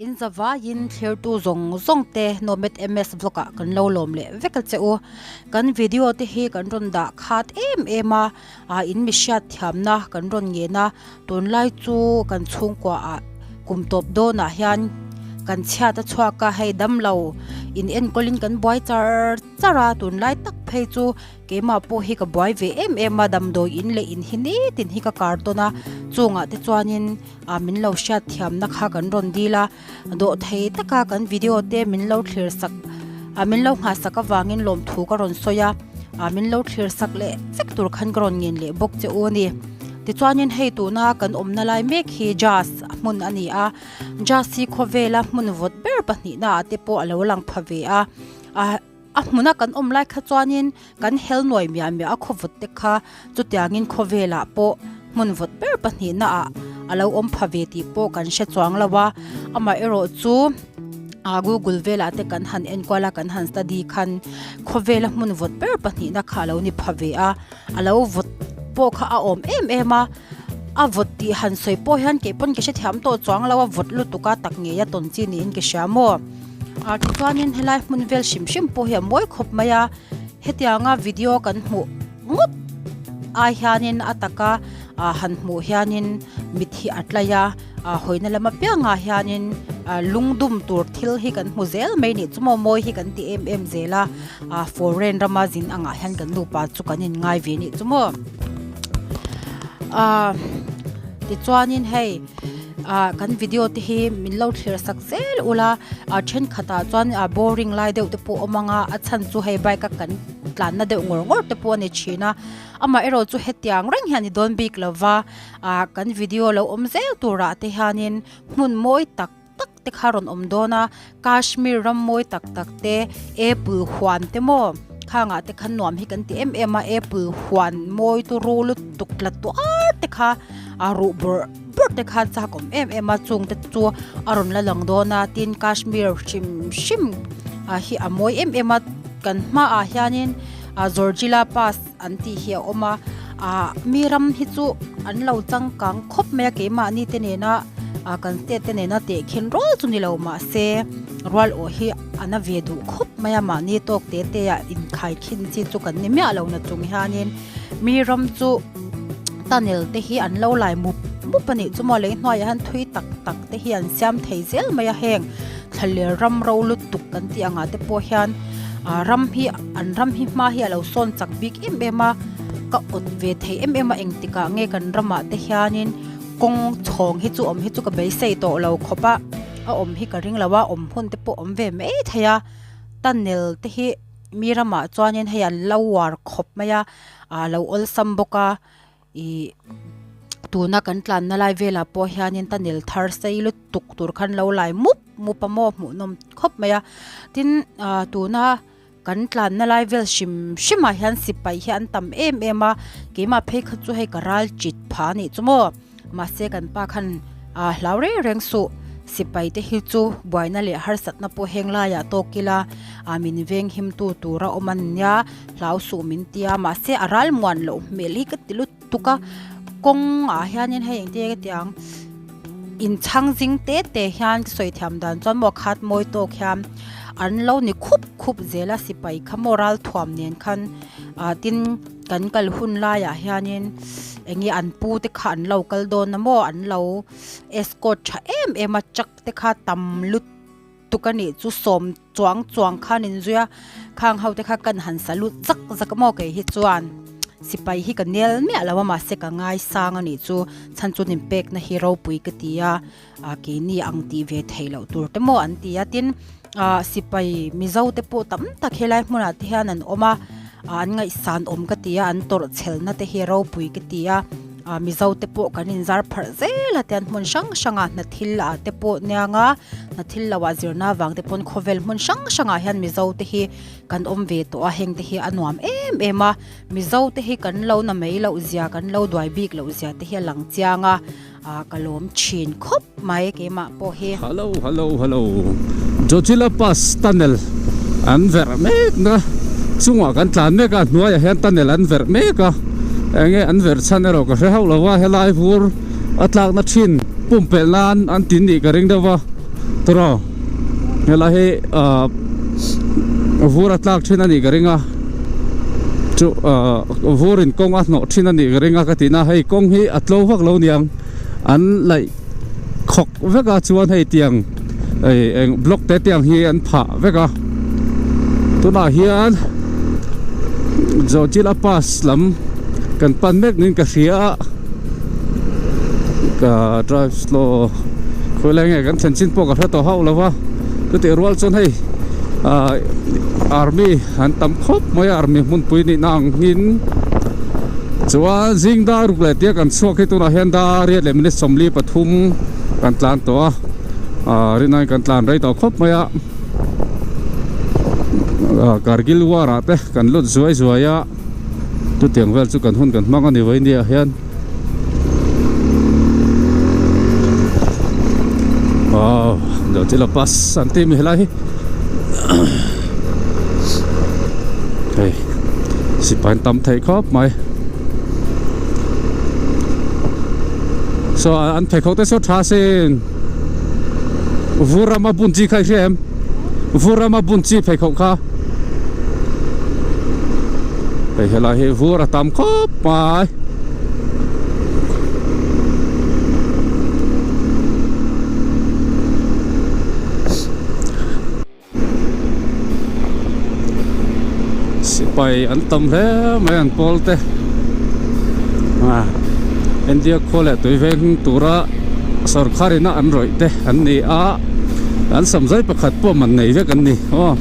In zavaiin thlirtu zawng zawng te Nomad MS vlog ah kan lo lawm leh vek a che u. Kan video te hi kan rawn dah khat em em a, ah in mi hriat thiamna kan rawn ngen a, tunlai chu kan chhungkua ah kum tawp dawnah hian kan chhiat a chhuak a, hei damlo in enkawlin kan buai char char a, tunlai tak phei chu Keimah pawh hi ka buai ve em em a, damdawi in leh in hi nitin hi ka kar tawn a, chungah te chuanin ah min lo hriat thiamna kha kan rawn dil a, dawh thei taka kan video te min lo thlir sak ah min lo nghah sak avangin lawmthu ka rawn sawi a, ah min lo thlir sak leh vek tur khan ka rawn ngen leh bawk che u a ni. Tichuanin hei tuna kan awmna lai mek hi Jazz hmun a ni a, Jazz hi khawvela hmun vawt ber pahnihna ah te pawh a lo lang pha ve a, ah. A hmuna kan awm lai kha chuanin kan hel nuai miah miah a khawvawt te kha chutiangin khawvelah pawh hmun vawt ber pahnihna ah a lo awm pha ve tih pawh kan hre chuang lo a, amaherawh chu ah google velah te kan han enkual a kan han study khan khawvela hmun vawt ber pahnihna kha a lo ni pha ve a, a lo vawt pawh kha a awm em em a, a vawt tih han sawi pawh hian kei pawn ka hrethiam tawh chuang lo a vawt lutuk a tak ngei a tawn chi niin ka hria maw. Ah tichuanin helai hmun vel hrim hrim pawh hi a mawi khawp mai a hetianga video kan hmuh ngawt ai hianin a taka ah han hmuh hianin mit hi a tlai a ah hawina lam apiangah hianin ah lungdum tur thil hi kan hmu zel mai nih chu maw mawi hi kan ti em em zel a ah foreign rama zin angah hian kan nupa chu kan inngai ve nih chu maw ah tichuanin hei. ah kan video te hi min lo thlir sak zel ula ah thenkhatah chuan ah boring lai deuh te pawh a awm ang a a chhan chu hei bike a kan tlanna deuh ngawr ngawr te pawh a ni thin a amaherawh chu hetiang reng hian i dawn bik lova ah kan video lo awm zel turah te hianin hmun mawi tak tak te kha rawn awm dawn a Kashmir ram mawi tak tak te apple huan te maw khangah te khan nuam hi kan ti em em a apple huan mawi turu lutuk tla tuar te kha a ruh bawrh bawrh te kha chak awm em em a chung te chu a rawn la lang dawn a tin Kashmir hrim hrim ah hi a mawi em em a kan hmaah hianin ah Zorjila pass an tih hi a awm a ah mi ram hi chu an lo changkang khawp mai a keimahni te nena ah kan state te nena tehkhin rual chu ni lo mahse rual awh hi a na ve duh khawp mai a mahni tawk te te ah inkhaikhin chi chu kan ni miah lo na chung hianin mi ram chu tunnel te hi an lo lai mup mup a nih chu maw lei hnuaiah hian thui tak tak te hi an siam thei zel mai a heng thlaler ram ro lutuk kan tih angah te pawh hian ah ram hi an ram hi hma hi a lo sawn chak bik em em a ka awt ve thei em em a engtikah nge kan ramah te hianin kawng chhawng hi chu awm hi chu ka beisei tawh lo khawp a a awm hi ka ring lo a awm hun te pawh awm ve mai thei a tunnel te hi mi ramah chuanin hei an lo uar khawp mai a ah lo awlsam bawk a Ih tuna kan tlanna lai velah pawh hianin tunnel thar sei lutuk tur khan lo lai mup mup a maw hmuhnawm khawp mai a tin ah tuna kan tlanna lai vel hrim hrim ah hian sipai hi an tam em em a keimah phei kha chu hei ka ral chit pha a nih chu maw mahse kan pa khan ah hlau reng reng suh sipai te hi chu buaina leh harsatna pawh heng laiah tawk ila ah min veng him tu tura awm a nia. Hlau suh min tia mahse a ral muan loh hmel hi ka ti lutuk a kawng ah hianin hei engtin nge ka tih ang inchhang zing te te hian ka sawi thiam dan chuan maw khat mawi tawk hian an lo ni khup khup zel a sipai kha maw ral thuam nen khan ah tin kan kal hun laiah hianin eng nge an pu te kha an lo kal dawn a maw an lo escort tha em em a truck te kha tam lutuk. tuk a nih chu sawm chuang chuang khan in zui a khang ho te kha kan han salute zak zak maw kei hi chuan sipai hi ka nel miah lo a mahse ka ngaisang a nih chu chhan chu nin pek na hi ropui ka ti a ah keini ang tih ve theih loh tur te maw an ti a tin ah sipai mizo te pawh tam tak helai hmunah te hian an awm a ah an ngaihsan awm ka ti a an tawrh chhel na te hi ropui ka ti a. Ah Mizo te pawh kan inzar pharh zel a tian hmun hrang hrangah hna thil ah te pawh nia nga hna thil lo ah zirna vang te pawn khawvel hmun hrang hrangah hian Mizo te hi kan awm ve tawh a heng te hi a nuam em em a Mizo te hi kan lo na mai loh zia kan lo duai bik loh zia te hi a lang chiang a ah ka lawm thin khawp mai keimah pawh hi. Hello hello hello Jojila Pass tunnel an verh mek na chungah kan tlan mek a hnuaiah hian tunnel an verh mek a enge an verh chhan erawh ka hre hauh lo a helai vur a tlakna thin pumpelh nan an tin nih ka ring deuh va. Tawraw helai hi ah vur a tlak thin a nih ka ring a chu ah vur in kawng a hnawh thin a nih ka ring a ka tih na hei kawng hi a tlo vak lo niang an laih khawk vek a chuan hei tiang ei eng block te tiang hi an phah vek a tunah hian Zojila pass lam kan pan mek niin ka hria a ka drive slow khawilai nge kan thlen chin pawh ka hre tawh hauh lo va chutih rual chuan hei ah army an tam khawp mai a army hmunpui nihna ang in chuan zing dar ruk leh tia kan chhuak hi tunah hian dar riat leh minute 43 kan tlan tawh a ah rinaiin kan tlan rei tawh khawp mai a ah Kargil war ah te kan lut zuai zuai a chutiang vel chu kan hun kan hmang a ni vawiin ah hian wow Zojila pass an tih mi helai hi hei sipai an tam theih khawp mai saw an pheikhawk te saw tha sin vur rama bun chi kha i hria em vur rama bun chi pheikhawk kha hei helai hi vur a tam khawp mai. Sipai an tam hle mai an pawl te ah India khua leh tui veng tura sorkar ina an rawih te an ni a an samzai pakhat pawh man nei vek an ni aw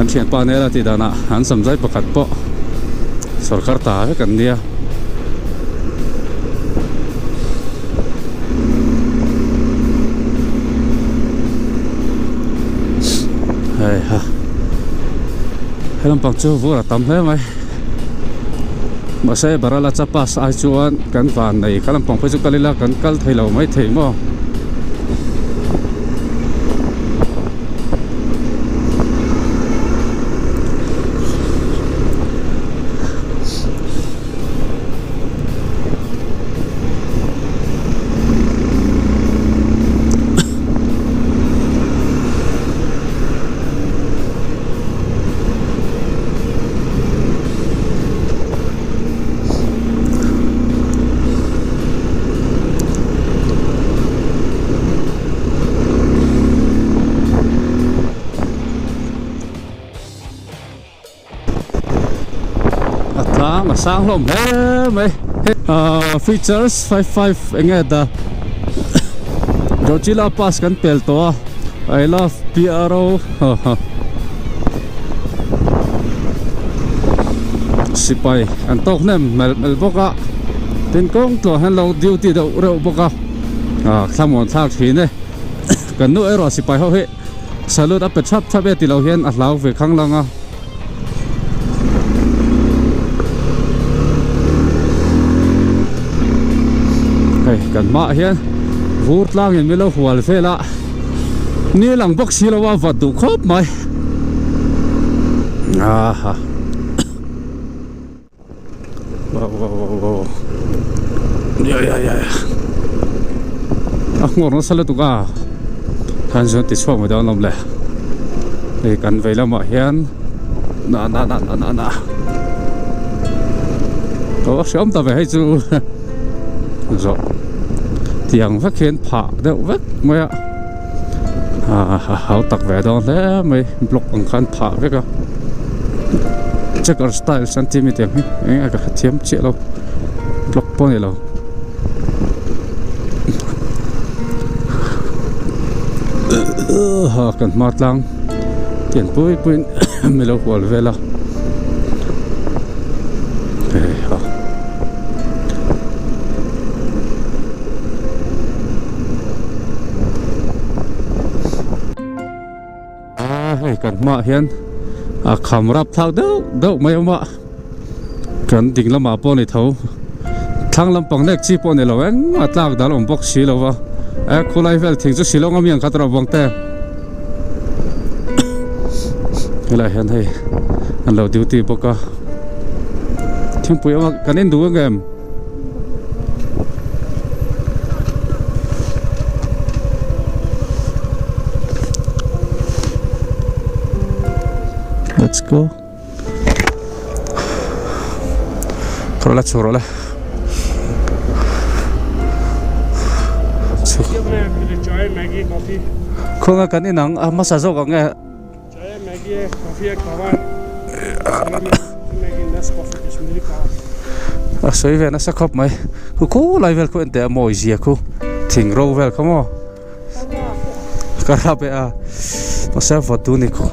an thianpa nela tih danah an samzai pakhat pawh sorkar ta vek an nia. Hei ha he lampang chu vur a tam hle mai mahse Baralacha pass ai chuan kan van nei kha lampang phei chu kal ila kan kal thei lo mai thei maw. A tlang a sang hlawm hle mai ahh features 55 eng nge ta Zojila pass kan pel tawh a I love P_R_O ha ha sipai an tawk hnem hmel hmel bawk a tin kawng tluah hian lo duty deuh reuh bawk a ah thlamuan thlak thin e kan nu erawh sipai ho hi. Salute a pe thap thap e tilo hian a hlau ve khang lang a. Hei kan hmaah hian vur tlangin min lo hual vel a ni lang bawk si lo a vat duh khawp mai aha. A nghawr nasa lutuk a khan chuan ti chhuak mai dawn awm le hei kan vei lamah hian na na na na na na aw a hreawm ta ve hei chu zawh tiang vek hian phah deuh vek mai a a hau tak ve dawn hle mai block ang khan phah vek a checker style an tih mi tiang hi eng nge ka hrethiam chiah lo block pawh a ni lo ha kan hma tlang tian pui pui in mi lo hual vel a hei ha. A hei kan hmaah hian a kham rap thlak deuh deuh mai awm a kan ding lamah pawh a ni tho thlang lampang nek chi pawh a ni lo engmah tlak dal awm bawk si lo va e khulai vel thing chu Shillong ami ang kha tawrh vang te helaiah hian hei an lo duty bawk a thingpui awm a kan en duh ang em. Let's go. Rawh la chhuh rawh le. Chhuh. Khawnga kan inang a hmasa zawk ang e. A sawi ve nasa khawp mai. Khu khu lai vel khu en teh a mawi zia khu thing ro vel kha maw. Ka rap e a mahse a vawt duh a ni khu.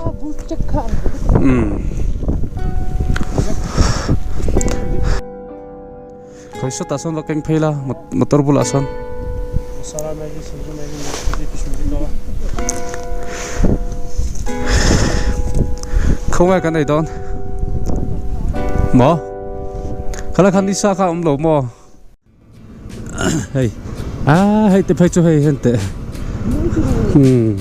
Umm. Khawi sawtah sawn va keng phei la motor bulah sawn. Khawnge kan ei dawn maw khalai khan nisa kha a awm lo maw hei ah hei te phei chu hei hian teh umm.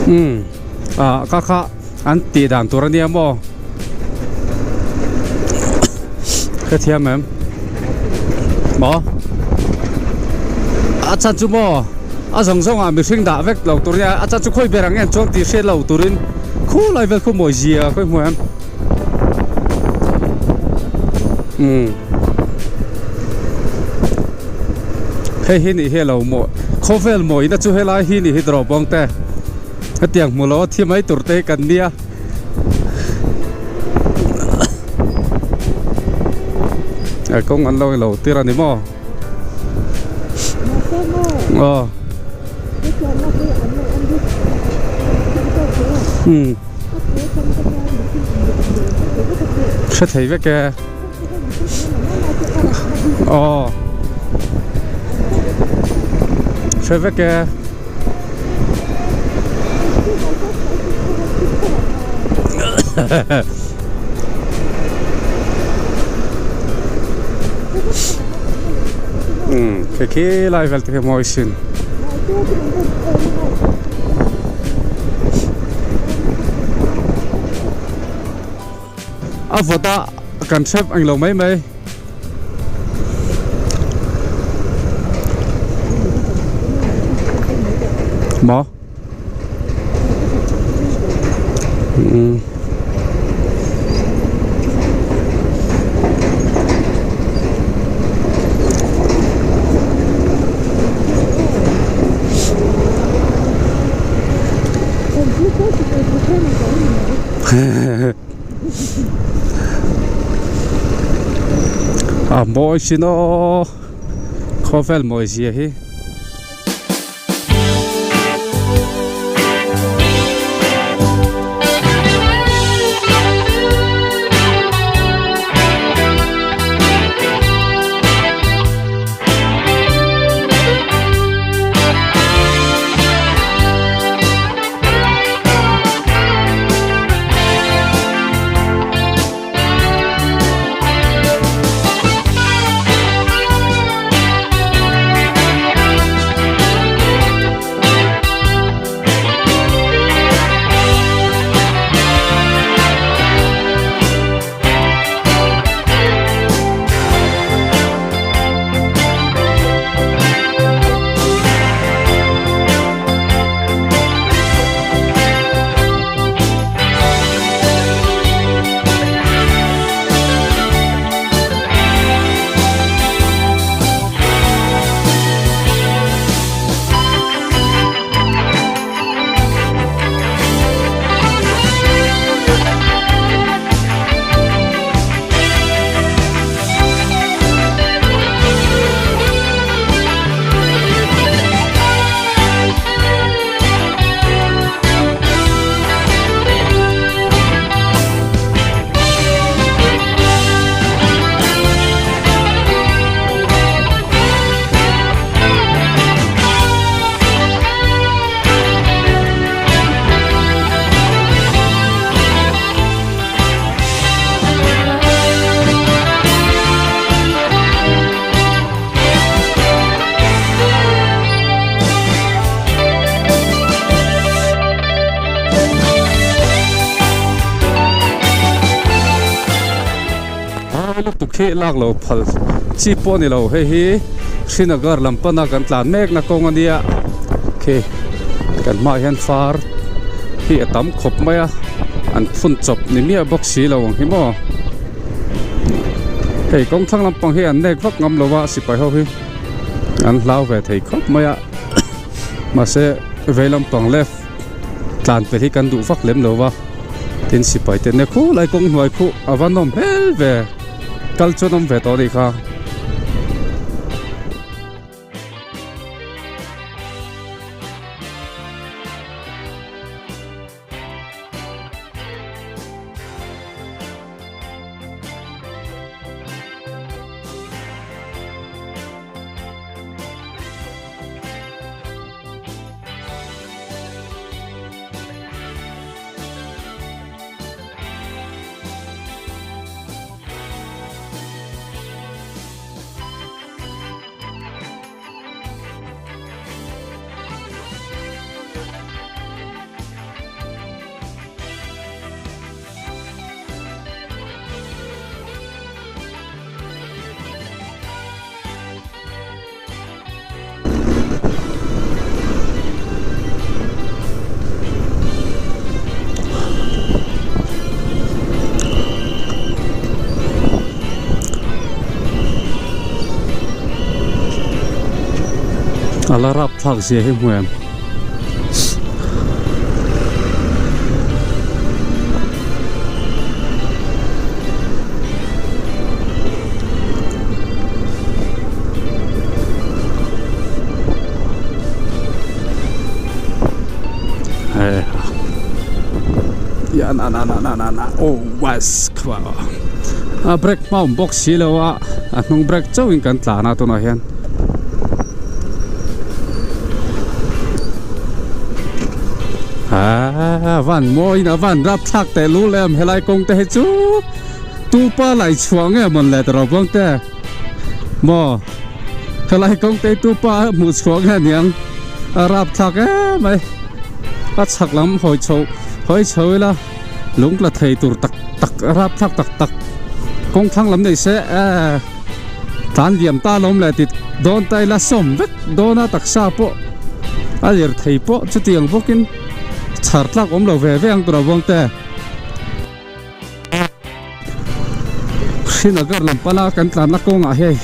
Umm ah ka kha an tih dan tur ania maw hrethiam em maw a chhan chu maw a zawng zawng ah mihring dah vek lo tur ania a chhan chu khawi ber ang nge an chuang tih hriat lo turin khulai vel khu mawi zia khawi hmu em. Umm hei hi nih hi a lo maw khawvel mawina chu helai hi nih hi dawrh bawng te hetiang hmu lo a thi mai tur te hi kan nia a kawng an lo ilo tir a ni maw aw umm. Hre thei vek e. Aw. Hre vek e. Umm khi khi lai vel te khi mawi sin. A vawt a kan hrep ang lo mai mai. Maw? Umm. A mawi sin aw khawvel mawi zia hi. mawi lutuk hi lak lo phal chi pawh a ni lo hei hi Srinagar lam pana kan tlan mek na kawng a nia khi kan hmaah hian far hi a tam khawp mai a an phun chawp ni miah bawk si lo ang hi maw hei kawng thlang lampang hi an nek vak ngam lo a sipai ho hi an hlau ve thei khawp mai a mahse vei lampang left tlan pel hi kan duh vak lem lo va tin sipai te nek khu lai kawng hnuai khuh a va nawm hmel ve kal chuan awm ve tawh a nih kha. A la rap thlak zia hi hmu em? Ya na na na na na na oh was kha a brake hma awm bawk si lo a a hnung brake chauh in kan tlan a tunah hian. Aa van mawi in a van rap thlak teh lul em helai kawng te hi chu tupa laih chhuah nge mawn le tawh bawng te maw helai kawng te hi tupa hmuh chhuah nge aniang a rap thlak em mai a chhak lam hawi chho hawi chho ila lung tla thei tur tak tak a rap thlak tak tak kawng thlang lam nei se eee. Tlan liam ta lawm leh tit dawn ta ila sawm vek dawn a taksa pawh a lir thei pawh chutiang bawkin chhar tlak awm lo ve ve ang tur a vawng te. Srinagar lam pana kan tlanna kawngah hei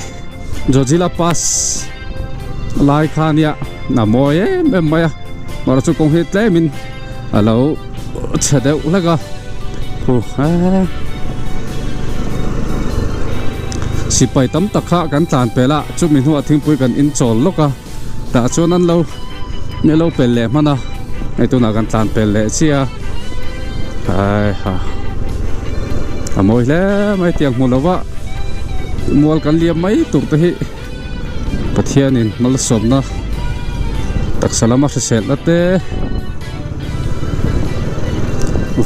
Zojila pass lai kha nia a mawi em em mai a mahse chu kawng hi tlemin a lo chhe deuh hlek a huh eee sipai tam tak kha kan tlan pel a chumi hnuah thingpui kan in chawl lawk a tah chuan an lo an lo pel leh hman a hei tunah kan tlan pel leh chiah a heiha a mawi hle mai tiang hmu lova mual kan liam mai tur te hi. Pathianin malsawmna taksa lama hriselna te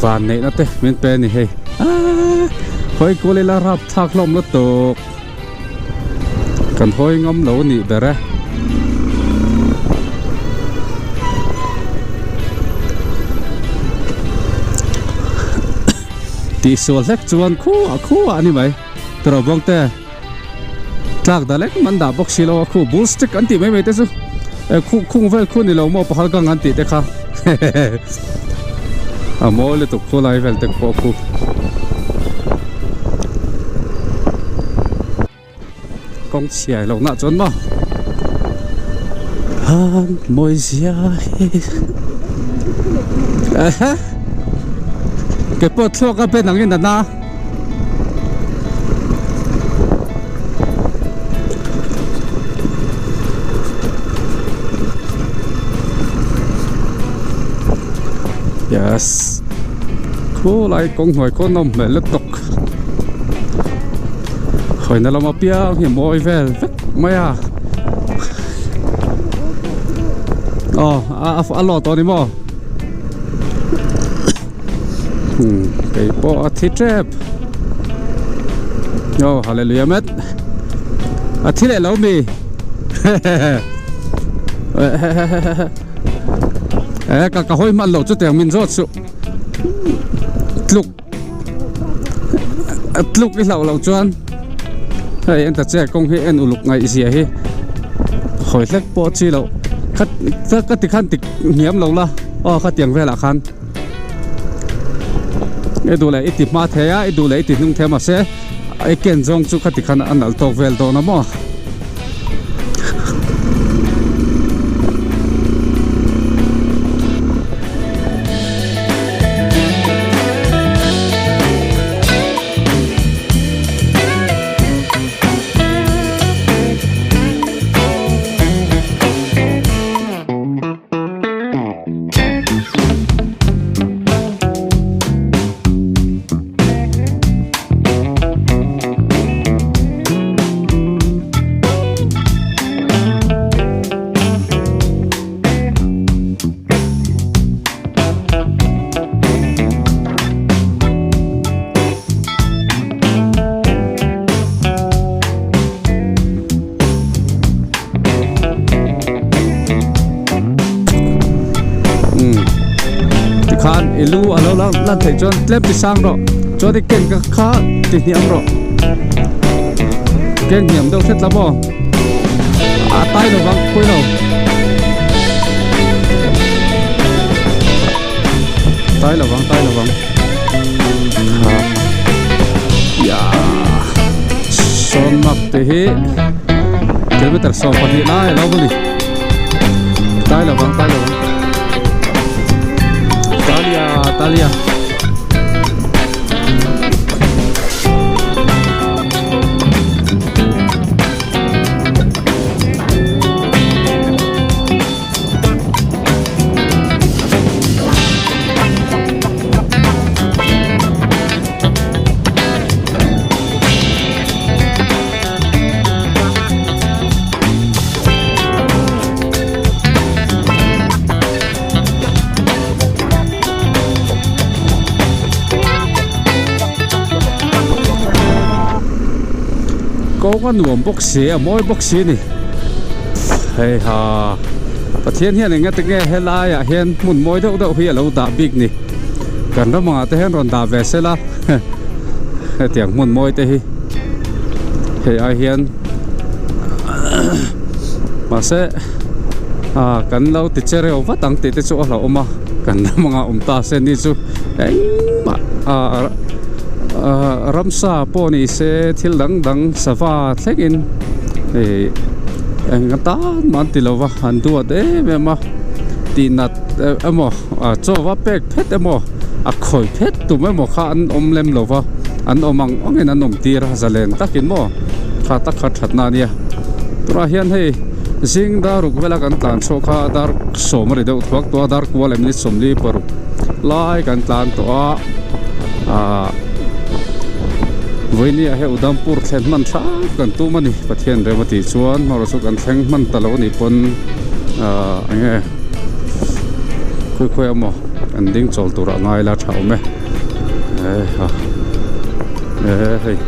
van neihna te min pe a ni hei aaa hawi kual ila rap thlak hlawm lutuk kan hawi ngam lo a nih ber e. Tihsual hlek chuan khuah khuah a ni mai tiraw bawngte. Tlak dah lek man dah bawk si lo a khu bull stick an tih mai mai te chu eh khu khung vel khu ni lo maw pahal gang an tih te kha a mawi lutuk khu lai vel te pawh khu kawng chhiai lo nah chuan maw han mawi zia hi ke pawh thluak a ben angin a na. Yes khulai kawng hnuai khaw nawm hmel lutuk khawina lama piang hi a mawi vel vek mai a aw a lawt tawh a ni maw. Kei pawh a thi tep aw hallelujah met a thi leh lo mi eh ka ka hawi hman lo chutiang min zawt suh tluk tluk i hlauh loh chuan. Hei en ta che kawng hi en uluk ngaih zia hi hawi hlek pawh chi loh kha ka ti khan ti hniam lo la aw khatiang velah khan i duh leh i ti hma thei a i duh leh i ti hnung thei a mahse i ken zawng chu khati khan a nalh tawk vel dawn a maw. Tikhan i lu a lo lan theih chuan tlem ti sang rawh chuan i ken ka kha ti hniam rawh ken hniam deuh hret la maw a tai lo vang pawi lo tai lo vang tai lo vang ha ya sawn mak te hi kilometer 12 lai lo ni tai lo vang tai lo vang talia talia Kawng a nuam bawk si a mawi bawk si a ni hei ha Pathian hian eng enge tinge helai ah hian hmun mawi deuh deuh hi a lo dah bik ni kan ram angah te hian rawn dah ve sela hetiang hmun mawi te hi hei ai hian mahse ah kan lo ti che reuh vat ang tih te chu a hlauhawm a kan ram anga awm ta se ni chu engmah ah ah ramsa pawh ni se thil dang dang sava thlengin ih eng atan mah an ti lo va an duat em em a tihnat emaw ah chaw va pek phet emaw a khawi phet tum emaw kha an awm lem lo va an awm ang angin an awm tir a zalen takin maw tha tak kha thatna a nia tunah hian hei zing dar ruk vela kan tlan chhuak kha dar sawm a ri deuh thuak tawh a dar kual leh minute sawmli paruk lai kan tlan tawh a ah vawinia hei Udampur thlen hman hrang kan tum a ni Pathian rem a tih chuan hmarawh chu kan thleng hman ta lo a nih pawn ah eng nge. Khawi khawi emaw an ding chawl tur ah ngai la tha awm e eha e hei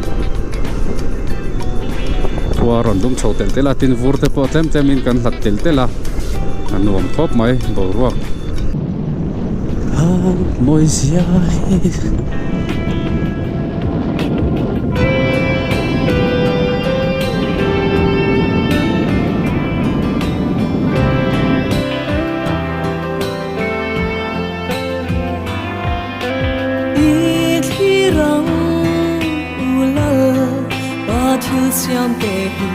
khua a rawn dum chho telh telh a tin vur te pawh tlem tlem in kan hlat telh telh a a nuam khawp mai boruak mawi zia hi. I thlir ang ulal pa thil siam te hi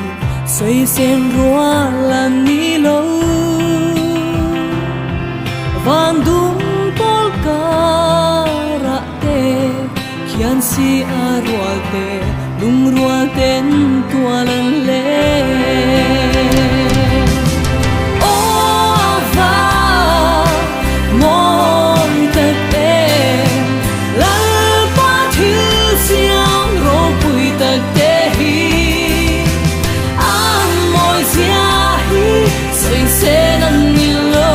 sawi sen rual a ni lo. Van dum pawl karah te khian si a rual te lungrual ten tual an leng. Aw va mawi tak em Lalpa thil siam ropui tak te hi an mawi zia hi sawi sen an ni lo.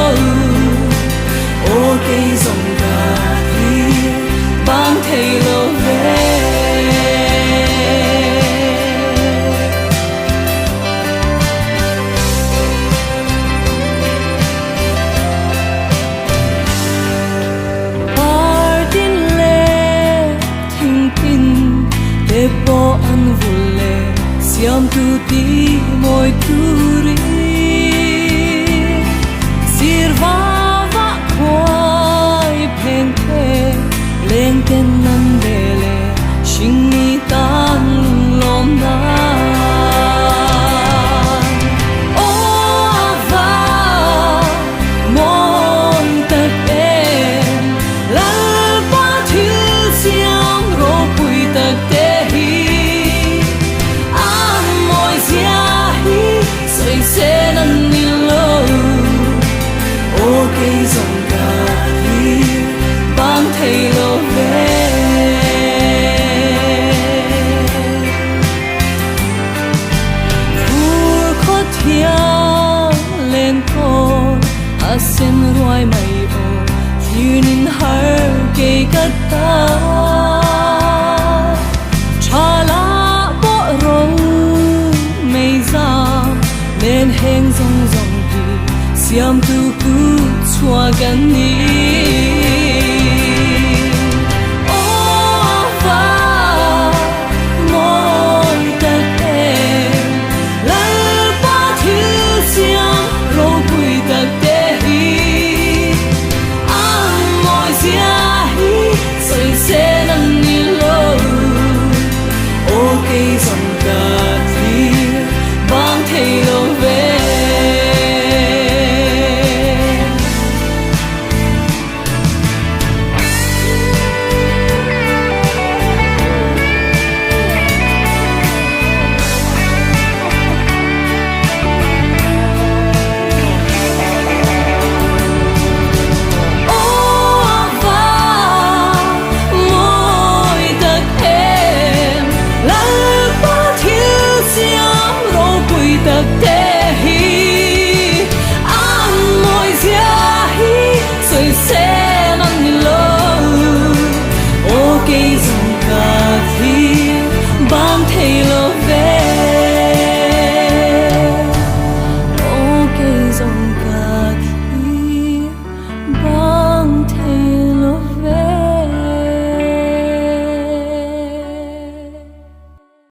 Aw kei zawng ka thlir bang thei lo ve. Ti mawi turin Sir va va khuai pheng phe leng ten an ve le hring mi tan lung lawm nan Aw va mawi tak em Lalpa thil siam ropui tak te hi An mawi zia hi sawi sen an ni lo Aw kei zawng ka thlir bang thei lo ve. Fur khaw thiang len kawn a sen ruai mai aw thlir nin har kei ka ta. Tha la pawh ro mei zam nen heng zawng zawng hi siamtu kut chhuah kan ni.